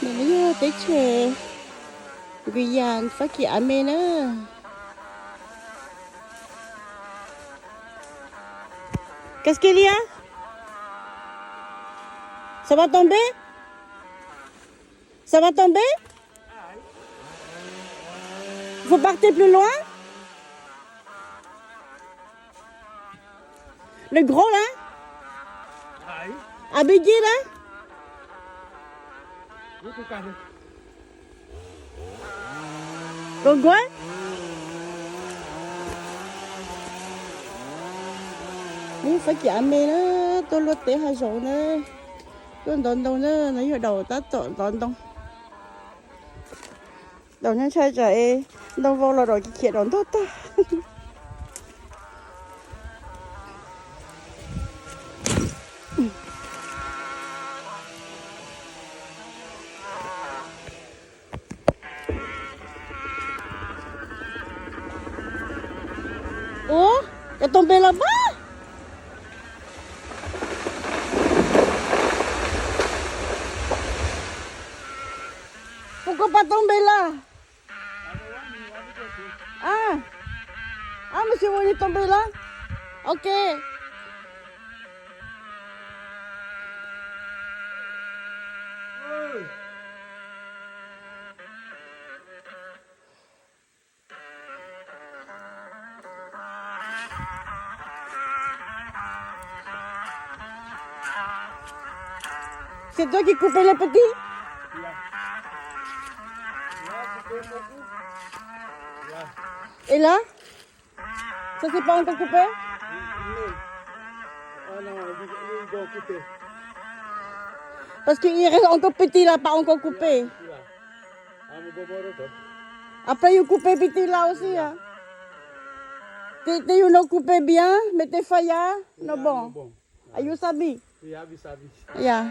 Nws yog teb chaws Guyane, Fab Kis av me na. Qu'est-ce qu'il y a? Ça va tomber? Ça va tomber? Faut partir plus loin? Le gros là? Abigui là? Con quay. Ub, Fab Kis av me na, tuaj luaj teb hav zoov na, tuaj ntov ntoo na, no yog daus tab tom ntov ntoo. Daus nyob ntshai tsam es ntoo vau los daus khiav daus ntog tag. Ua cas tus npe los pab? Puas koj pab tus npe los? A, a, mus xyuas ua li tus npe los. Ok. C'est toi qui coupais les petits? Et là? Ça, c'est pas encore coupé? Parce qu'il reste encore petit là, pas encore coupé. Après, you coupe petit là aussi, hein. Te, te you no coupe bien, mais te falla, no bon. Ayusabi. Ya.